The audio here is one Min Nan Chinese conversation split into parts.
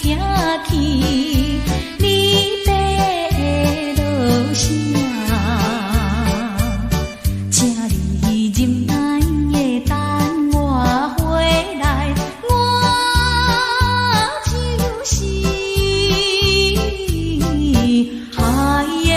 聽去離別的落聲，請你忍耐的等我回來，我就是海燕。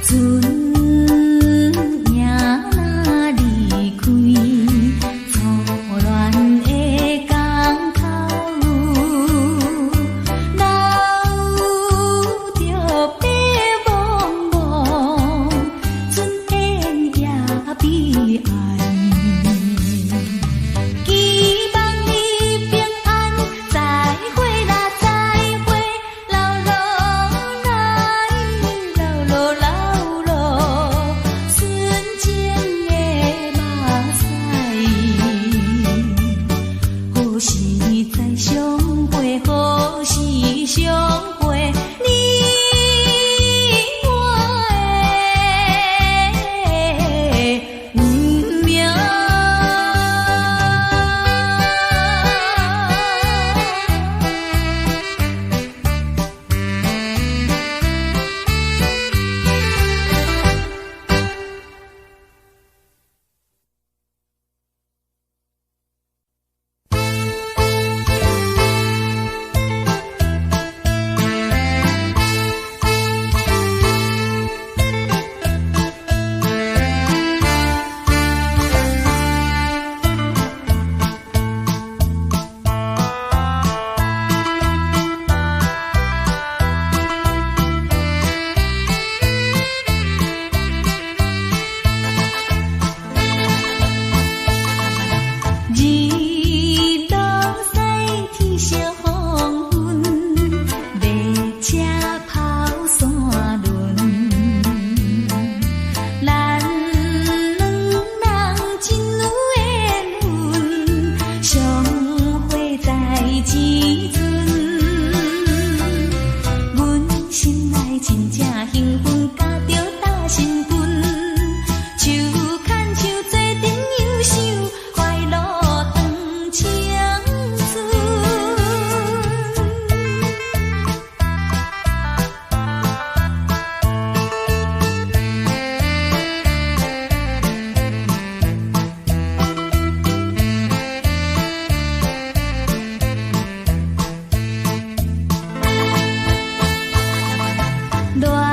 船影若離開初戀的港口，留著白茫茫，船煙也悲哀。期望你平安，再會啦，再會，留落來，留落留落，純情的目屎。何時再相會？何時相會？你我的運命。日落西，天色黃昏，馬車跑山崙，咱兩人真有緣分，相會在這陣。阮心內真正興奮，佮著搭身份，手牽手做陣遊想，快樂當青春。戀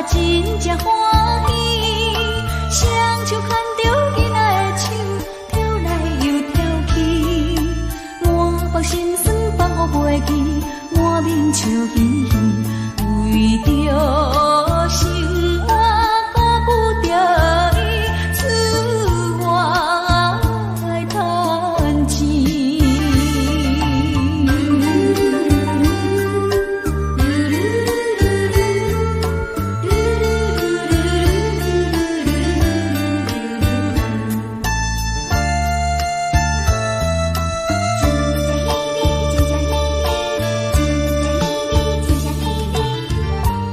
真正歡喜，雙手牽著囡仔的手，跳來又跳去，滿腹心酸放予袂記，滿面笑嘻嘻，為著生活顧不著伊，出外趁錢。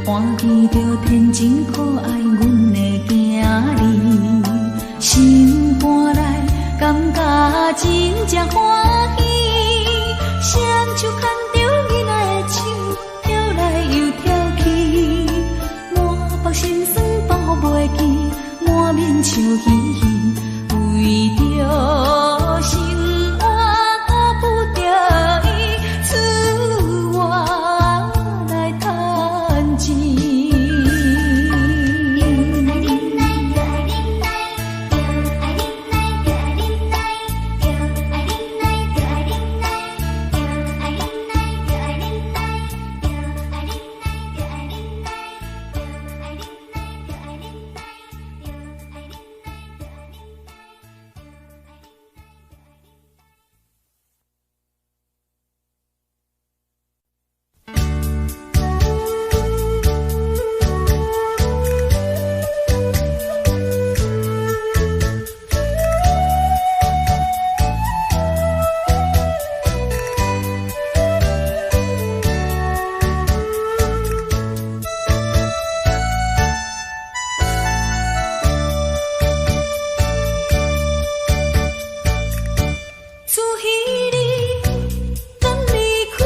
看見著天真可愛阮的囝兒，心肝內感覺真正歡喜。雙手牽著囡仔的手，跳來又跳去，滿腹心酸放予袂記，滿面笑嘻嘻，為著生活顧不著伊，出外來趁錢。愛忍耐，著愛忍耐，著愛忍耐，著愛忍耐，著愛忍耐，著愛忍耐，著愛忍耐，著愛忍耐，著愛忍耐，著愛忍耐，著愛忍耐，著愛忍耐，著愛忍耐，著愛忍自彼日咱離開，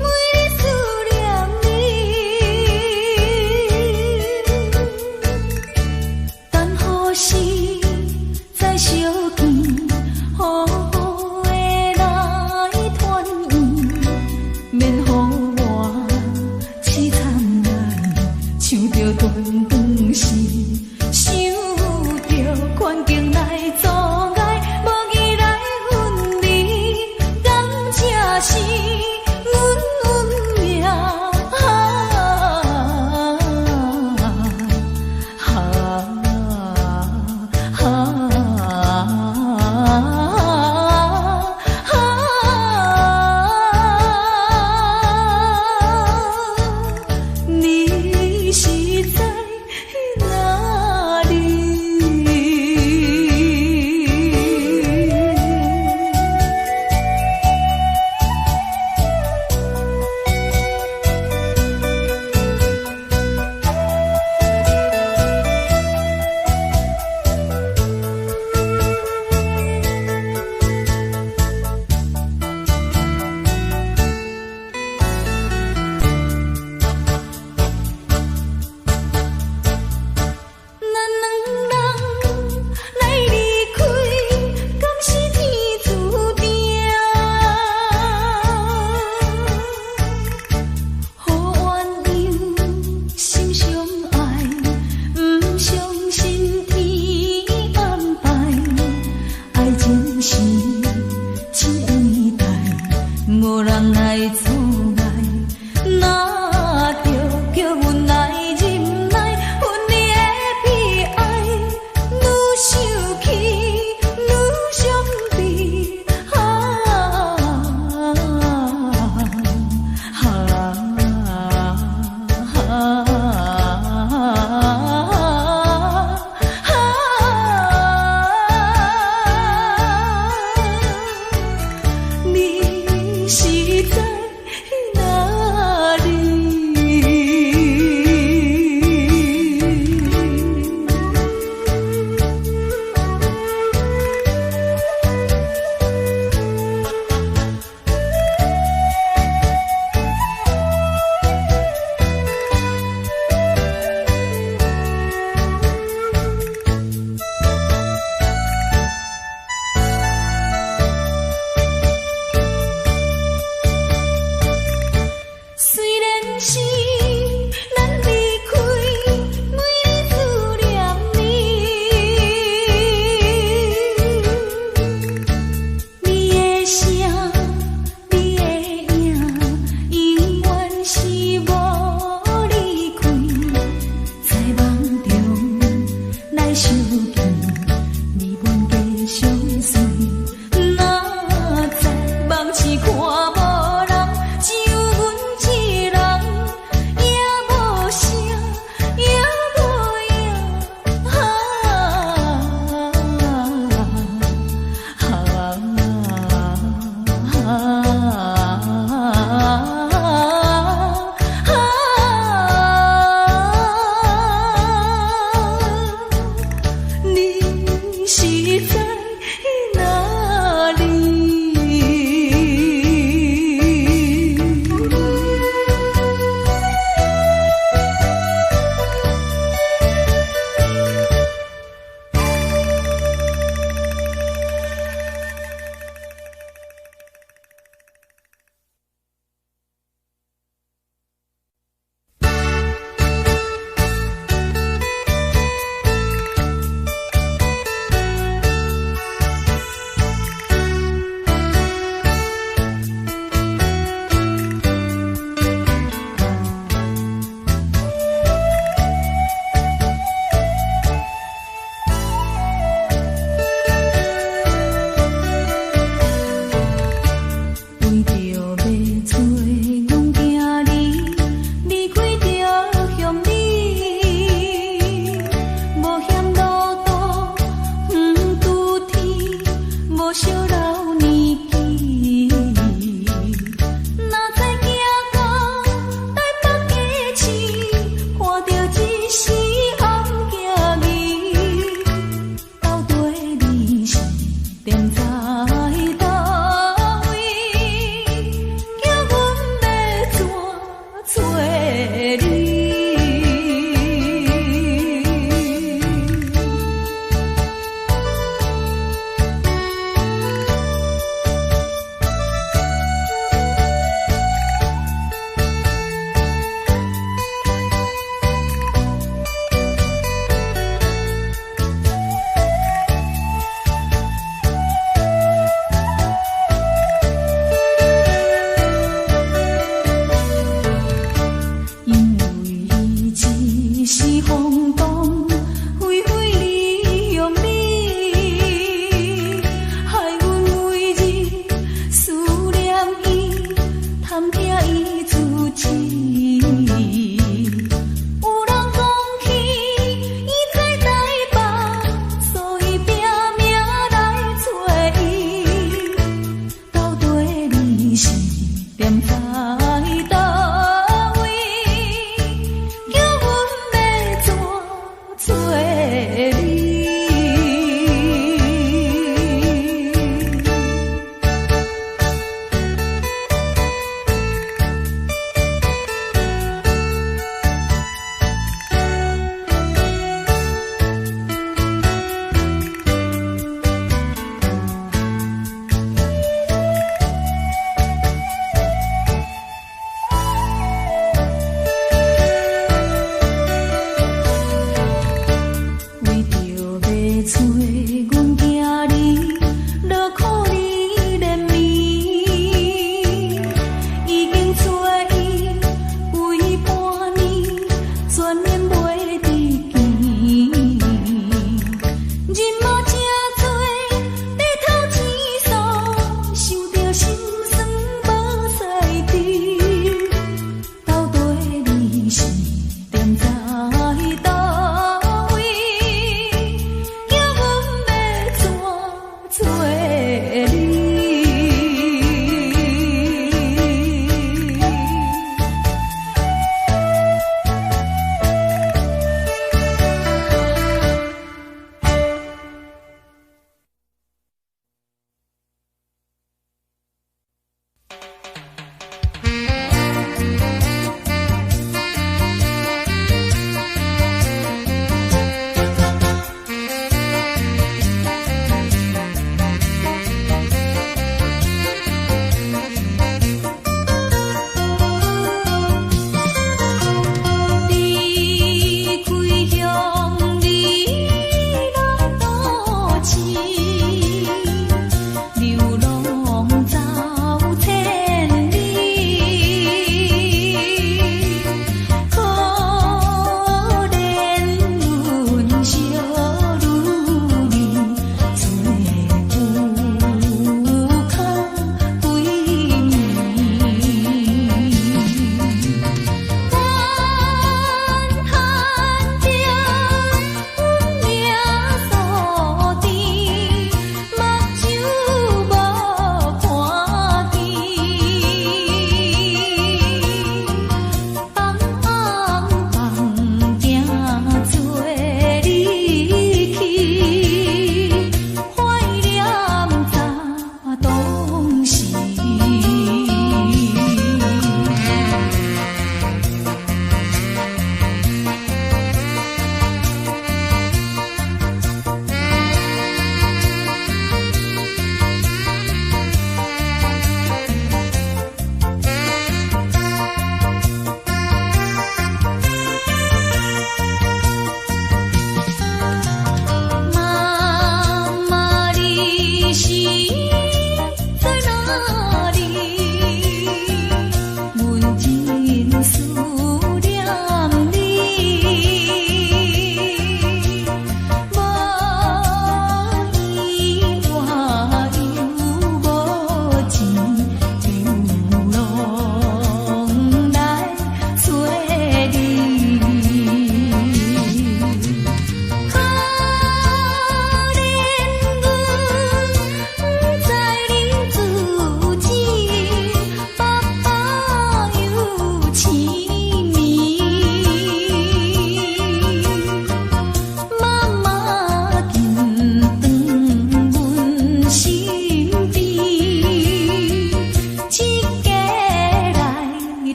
每日思念你。等何時再相見，好好的來團圓，免予我淒慘來唱著斷腸詩，想著環境來阻礙，無義來分離，敢這是阮運命？啊啊啊啊！你是在哪裡？咱兩人來離開，敢是天注定？予鴛鴦心相愛，毋相信天安排。愛情是真偉大，無人來阻礙。若著叫阮來忍耐，分離的悲哀，愈想起愈傷悲。啊啊啊啊！你是在哪裡？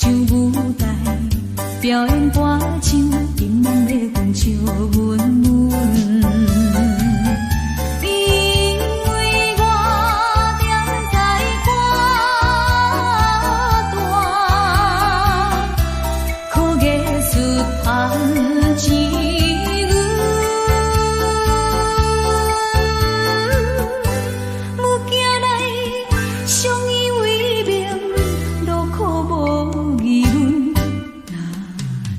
上舞台表演歌唱，金梦的阮笑阮阮。因為我踮在歌單，靠藝術賺錢。物件來相依為命，勞苦無議論，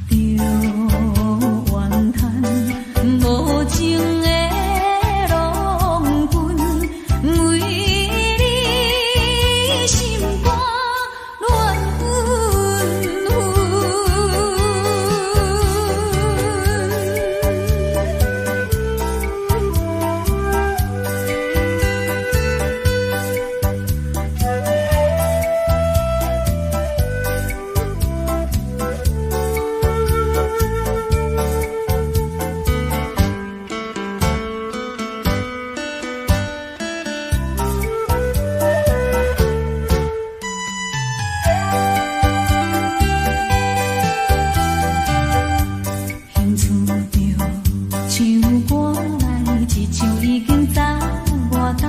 若著怨嘆無情的郎君，為你心肝亂紛紛。興趣著唱歌來，一唱已經十外冬。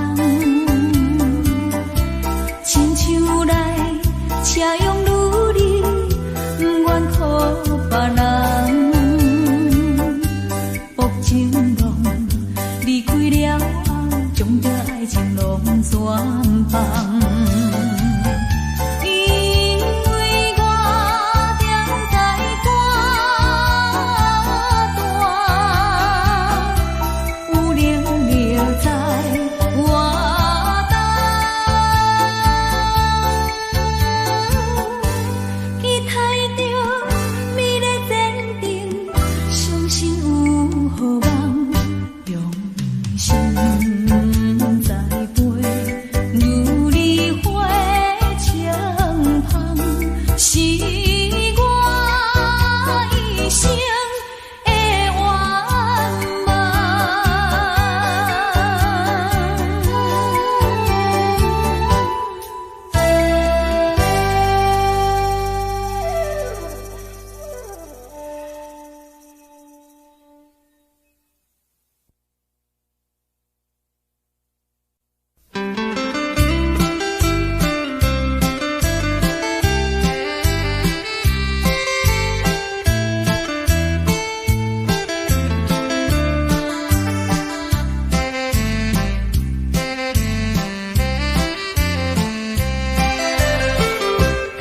親像來車用女兒，毋願予別人。薄情郎離開了後，將這愛情攏全放。因為我踮在歌單，有能力在活動，期待著美麗前程，相信有好夢，用心栽培，如梨花清芳，是我一生的願望。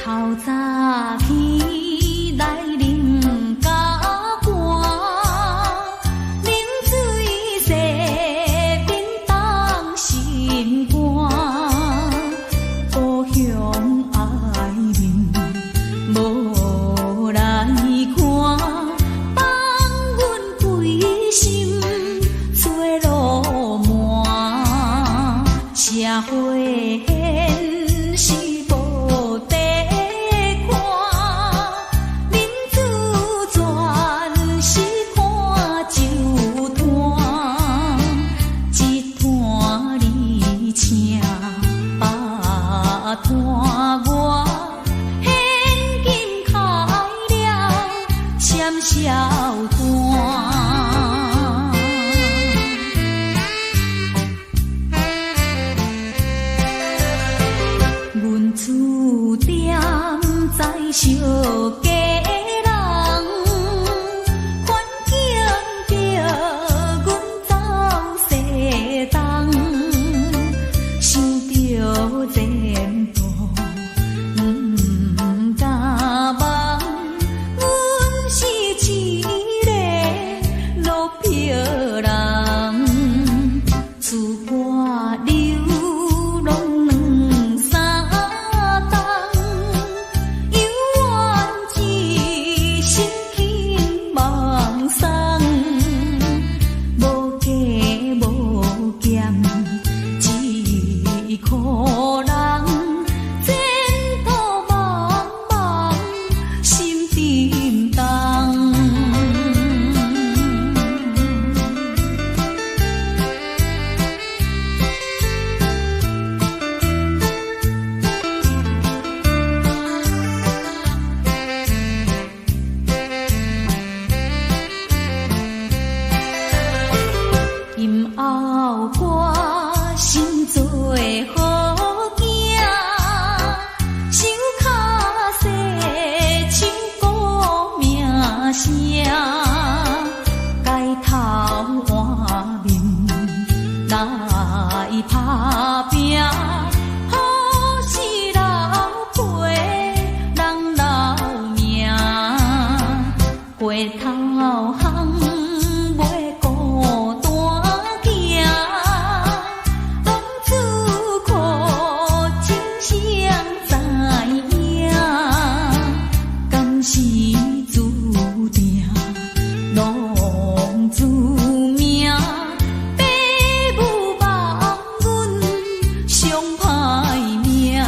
透早起來啉咖寒，冷水洗便當心肝，故鄉愛面無來看，放阮規心做路瞞，社會現實無得看，民主全是看酒攤，一攤你請，百攤我，現金開了簽銷單。阮厝踮在小家人，環境逼阮走西東，想著前途毋敢望，阮是一个落票人，出國流浪兩三冬，猶原一是注定，浪子命，爸母望阮上歹命。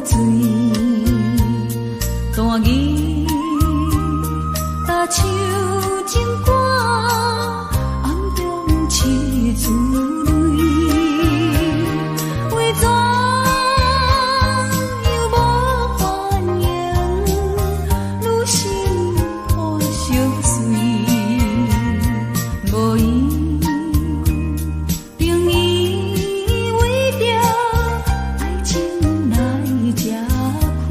醉，大義親像情歌，暗中拭珠淚，為怎樣無反應？愈心破相隨，無伊定義為著愛情來吃虧。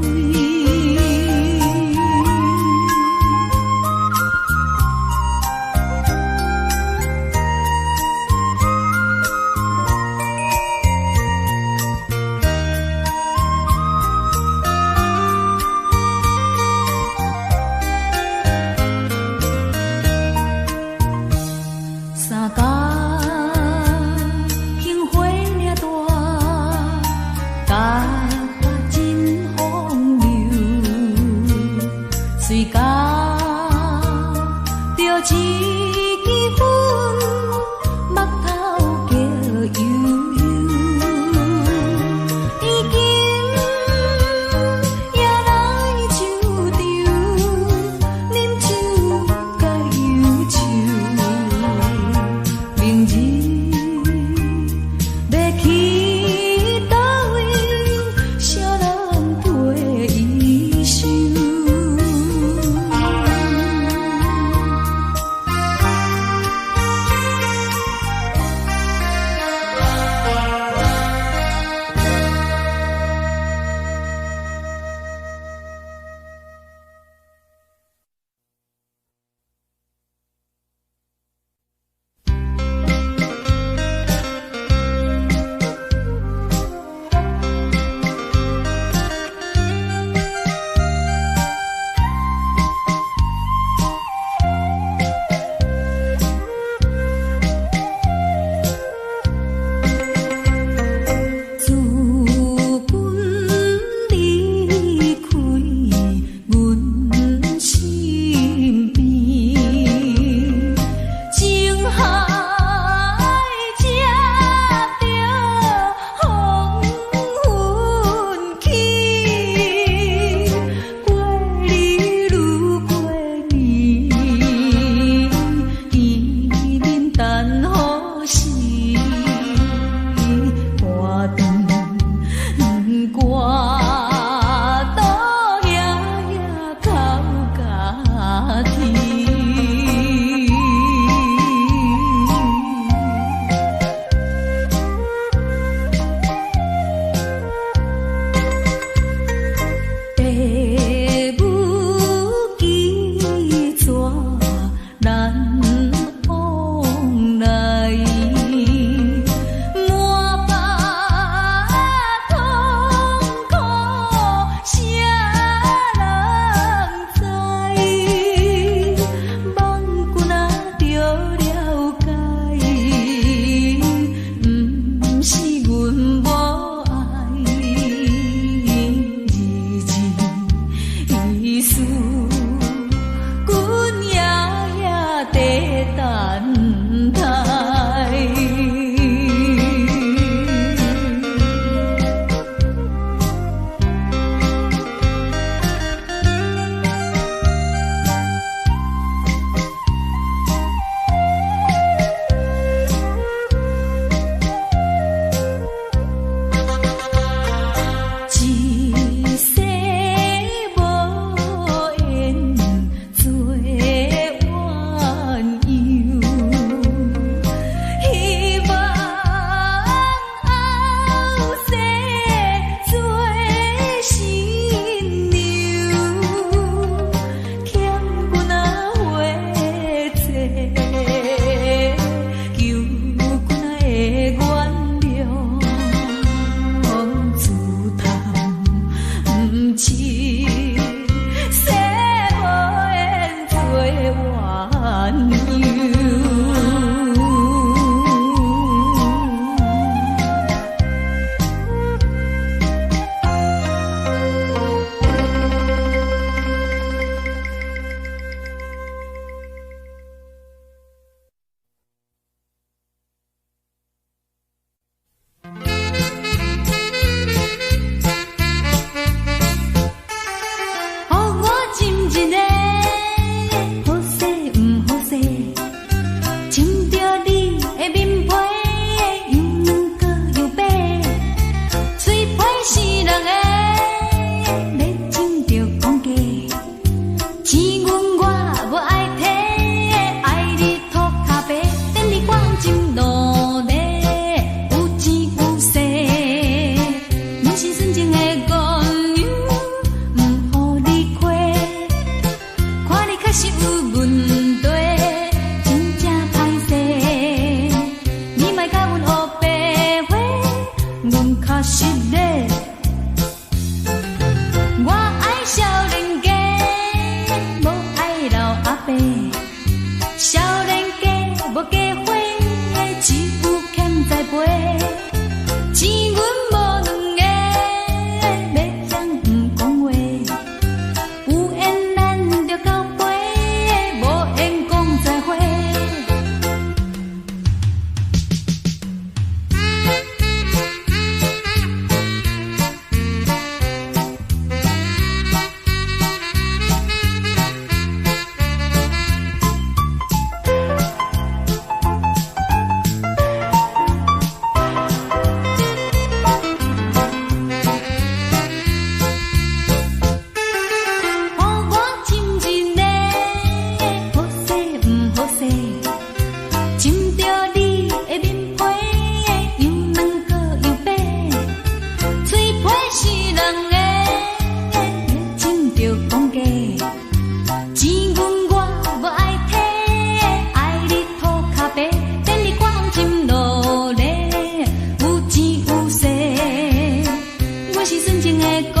純情的姑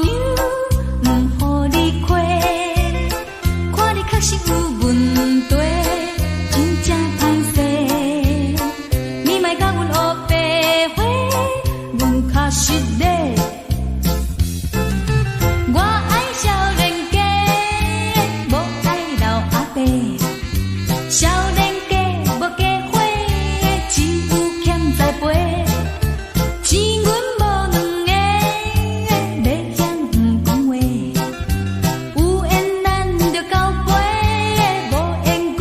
娘，毋予你虧。看你確實有問題，真正歹勢。你莫共阮烏白花，阮確實咧。我愛少年家，無愛老阿伯。少年家無嫁花，只有欠栽培。錢阮無兩个，欲嫌毋講話。有緣咱就交陪，無緣講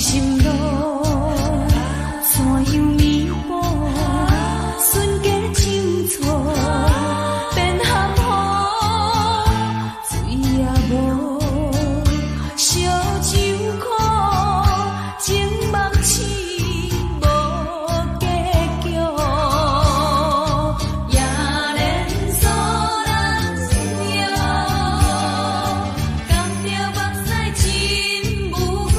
心路，怎樣彌補？瞬間唱錯，變含糊，水也無，燒酒苦，情夢痴無結局。也連所難用，含著目屎真無辜。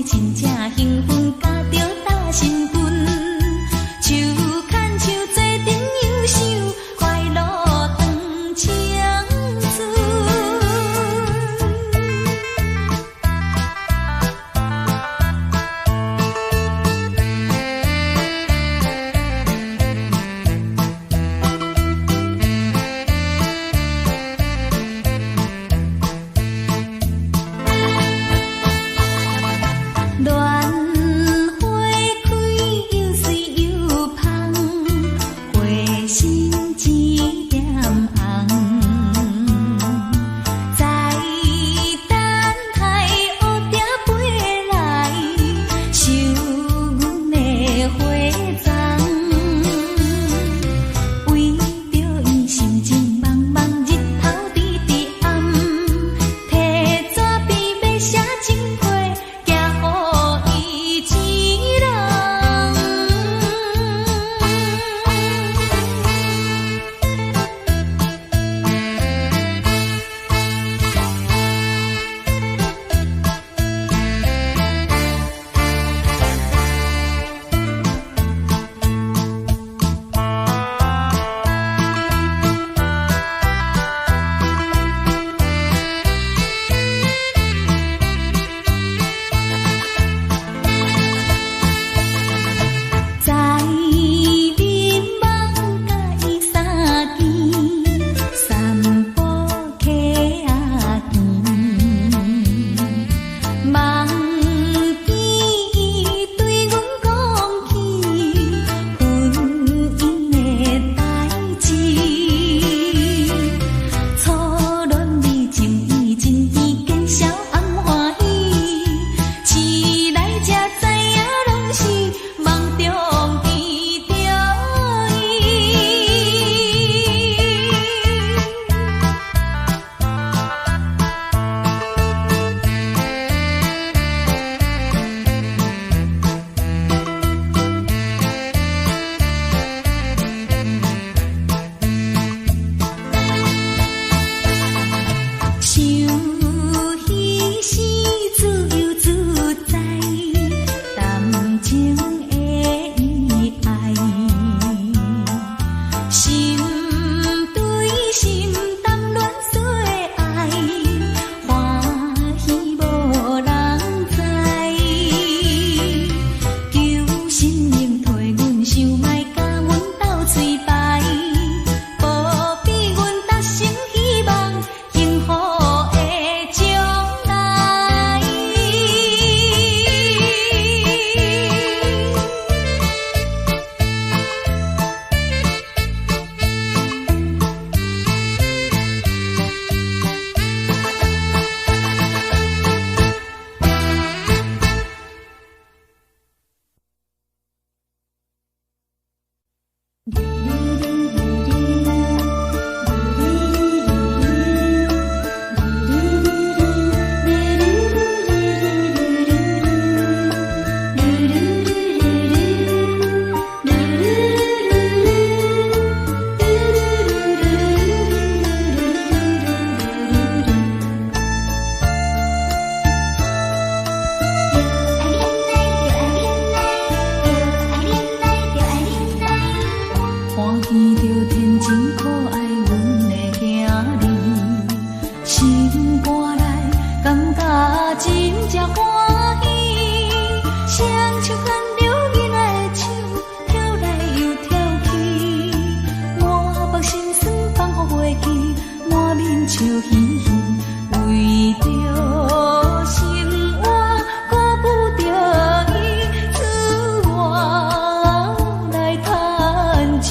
真正興奮，佮著搭身份，手牽手做陣享受快樂當青春。蘭花開又水又芳，花心一點紅。在等待烏蝶飛來，收阮的花叢。為著伊心情茫茫，日頭直直暗，提紙筆欲寫情批，寄予伊一人。在眠夢佮伊相見，散步溪仔邊，夢見伊對阮講起婚姻的代誌，初戀美情意真甜，見笑暗歡喜，醒來才知影攏是夢中見著伊。想彼時自由自在，談情的意愛，心對心談戀說愛，歡喜無人知。求神明替阮想覓，共阮鬥喙牌，保庇阮達成希望，幸福的將來。著愛奶，著愛奶，著愛奶，著愛奶。看見著天真可愛，阮的囝兒，心肝內感覺真正歡喜。雙手牽著囡仔的手，跳來又跳去，滿腹心酸放予袂記，滿面笑嘻嘻，為著生活顧不著伊，出外來趁錢。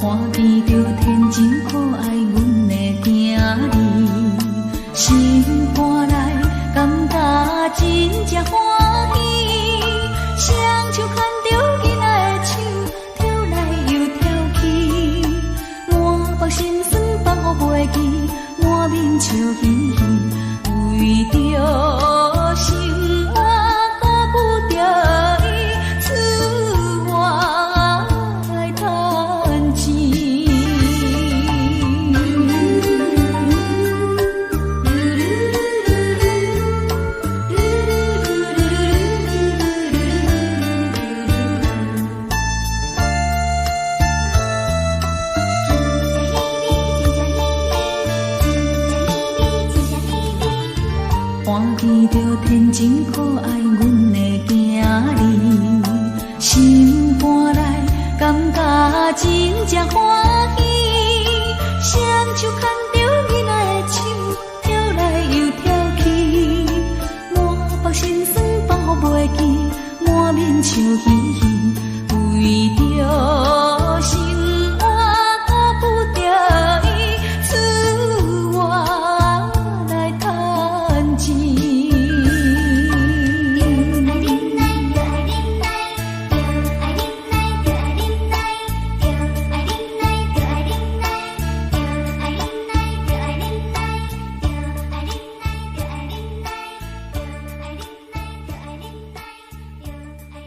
看見著天真可愛，阮的囝兒，心肝內感覺真正歡喜。雙手牽著囡仔的手，跳來又跳去，滿腹心酸放予袂記，滿面笑嘻嘻，為著生活。像魚，為著生活顧不著伊，出外來趁錢。愛忍耐，著愛忍耐，著愛忍耐，著愛忍耐，著愛忍耐，著愛忍耐，著愛忍耐，著愛忍耐，著愛忍耐，著愛忍耐，著愛忍耐，著愛忍耐，著愛忍耐，著愛忍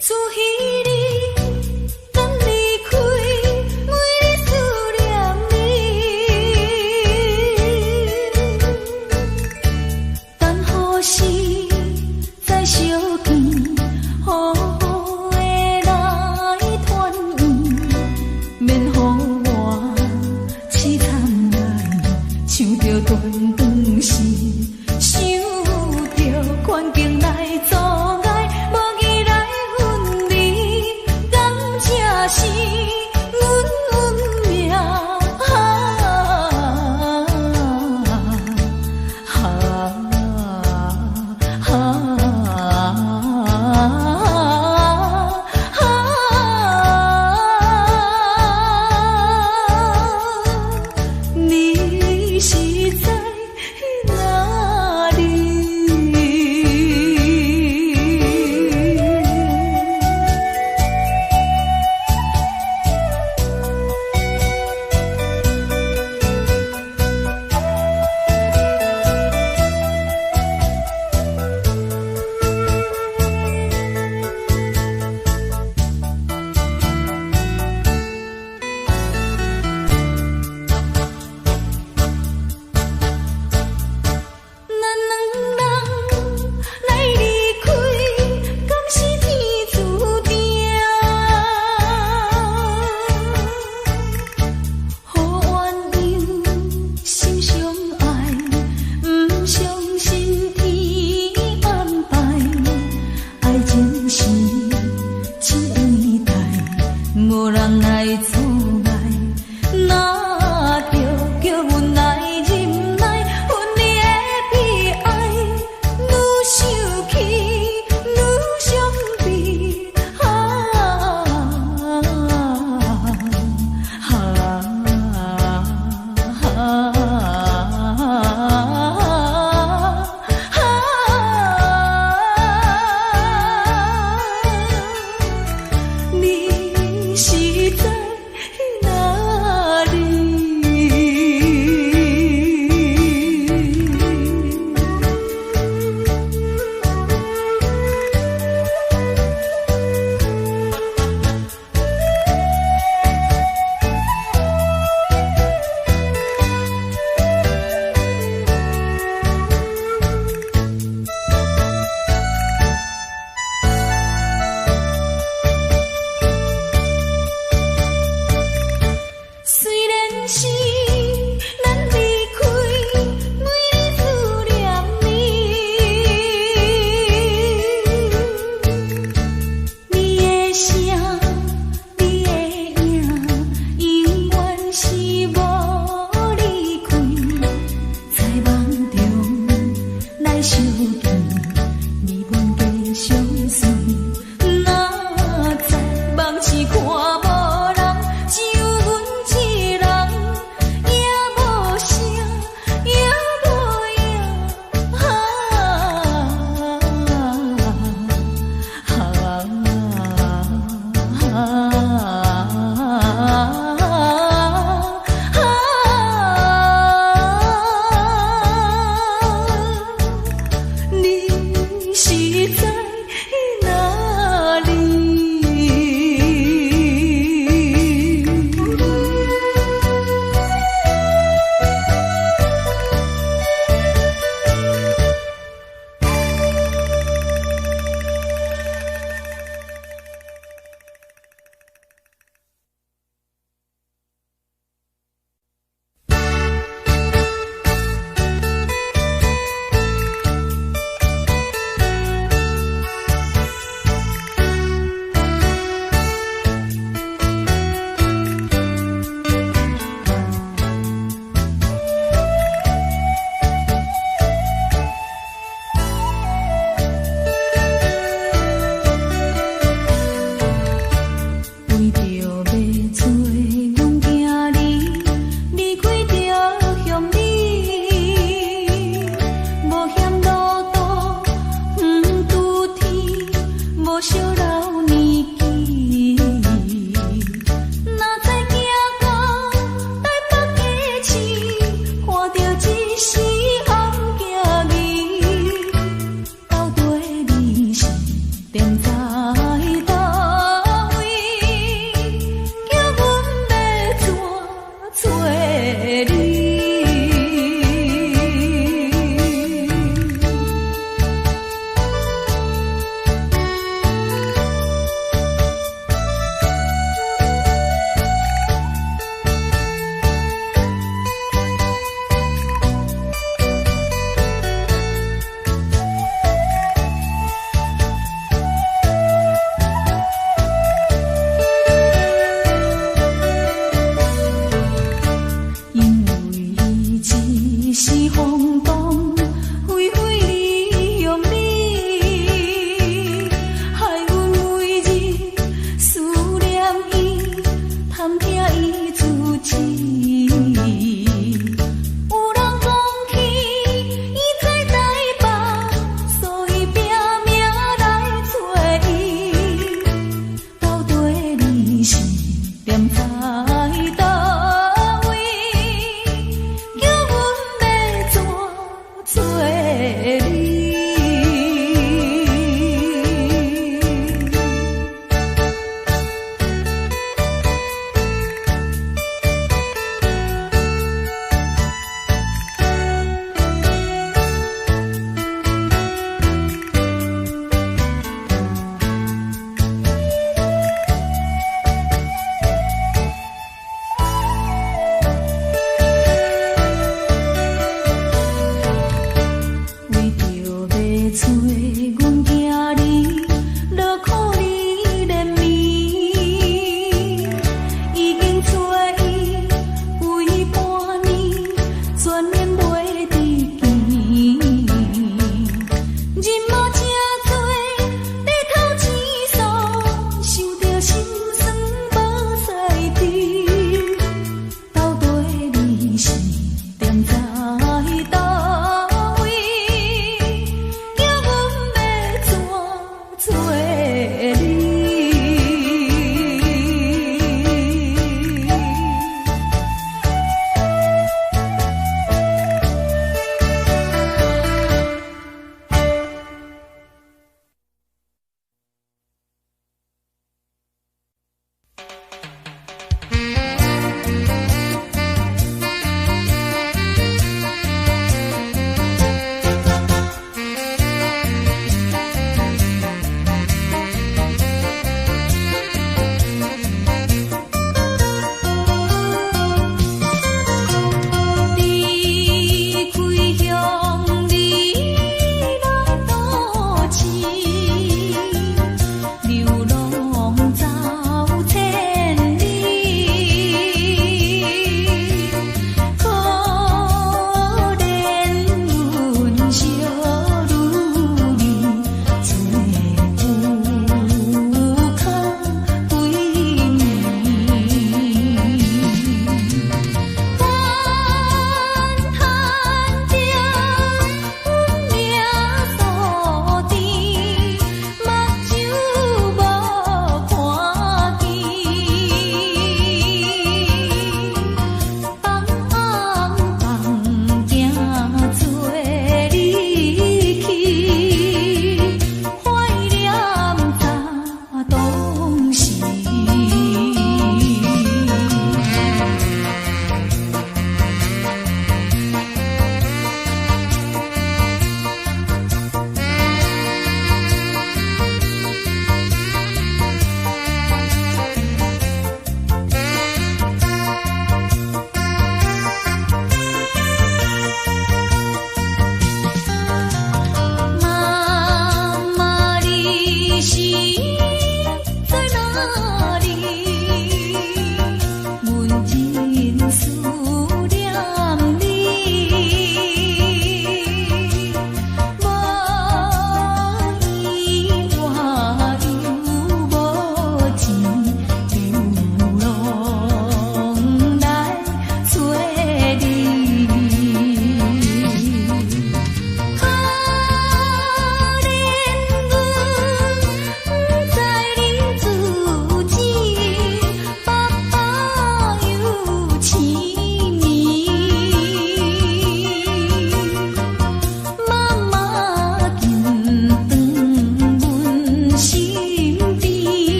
除彼日咱離開，每日思念你。等何時再相見，好好的來團圓，免予我淒慘來唱著斷腸詩，想著環境來阻礙，無義來分離，敢這是阮運命？啊啊啊啊！你是在哪裡？咱兩人來離開，敢是天注定？予鴛鴦心相愛，毋相信天安排。愛情是真偉大，無人來阻礙。若著叫阮來忍耐，分離的悲哀，愈想起愈傷悲。啊啊啊！你是在哪裡？雖然是咱離開，每日思念你。你的聲，你的影，永遠是無離開。在夢中來相見，美滿的相隨。若在夢醒看無人，只有阮一人，也無聲，也無影。啊啊啊！你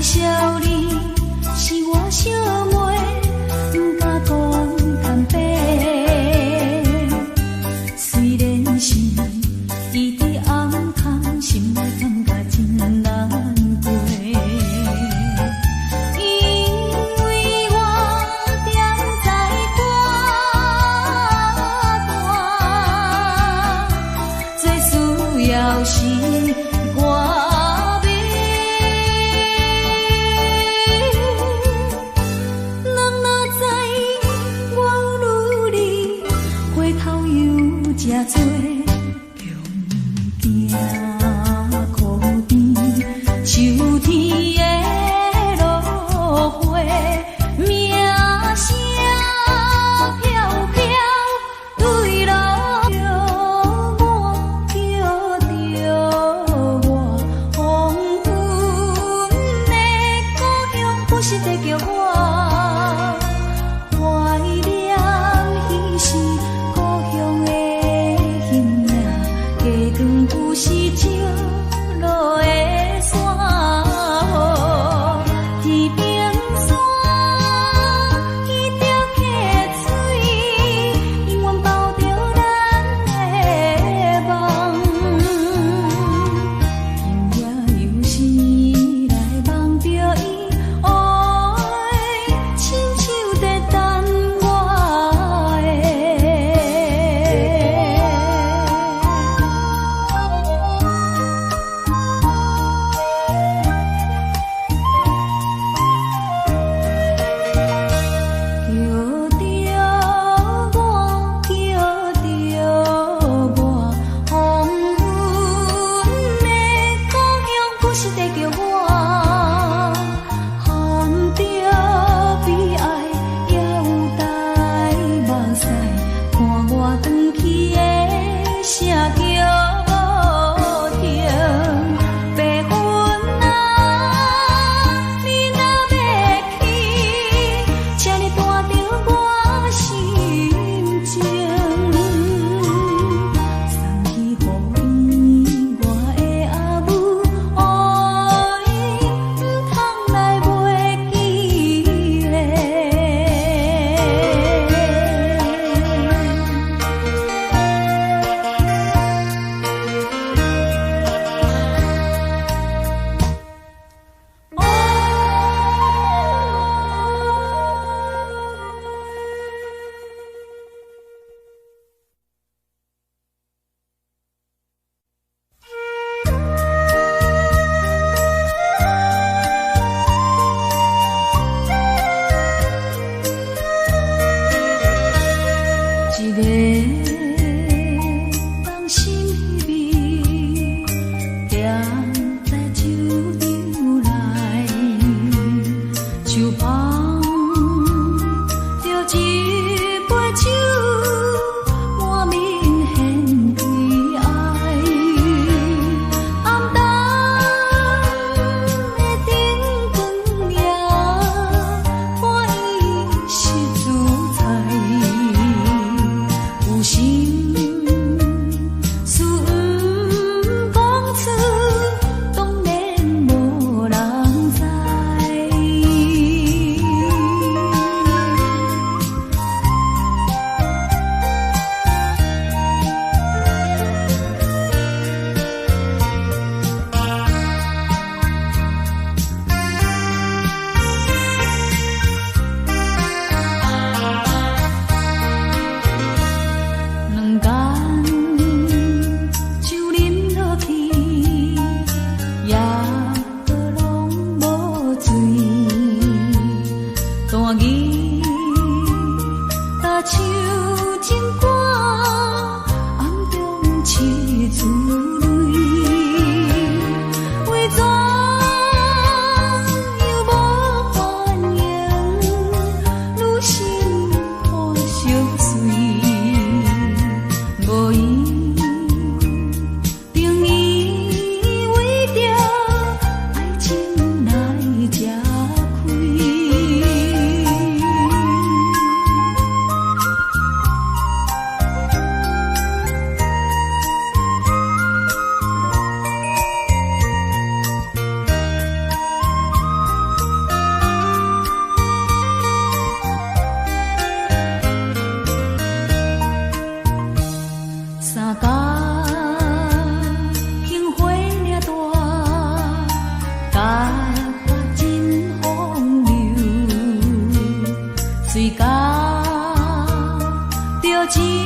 少年是我小妹，毋敢講坦白。雖然是伊佇暗藏，心內感覺真難過。因為我踮在歌單，最需要是歌迷。人若知我有你，回頭有誠濟，強行苦甜，秋天的落花，名聲飄飄對路叫我，叫著我，黃昏的故鄉不是在叫我，懷念彼時故鄉的形影，加長不是石路的山雨，天邊山，彼條溪水，永遠包著咱的夢。今夜又是來夢著伊，哦，親像在等我的。叫著我，叫著我，黃昏的故鄉不是在叫我，含著悲哀也有帶目屎，看我轉去的聲叫無停。白雲啊，你若欲去，請你帶著我心情，送去予伊我的阿母，哦，伊毋通來袂記咧。一个放心彼味，踮在酒場內，手捧著一杯酒，滿面現悲哀。暗淡的燈光夜，看伊失姿采。有心事毋講出，當然無人知。兩爿酒啉落去，也閣攏無醉。彈吉他唱情歌，暗中拭出淚。為怎樣無反應？愈心看相隨，無伊定伊為著愛情來這開。一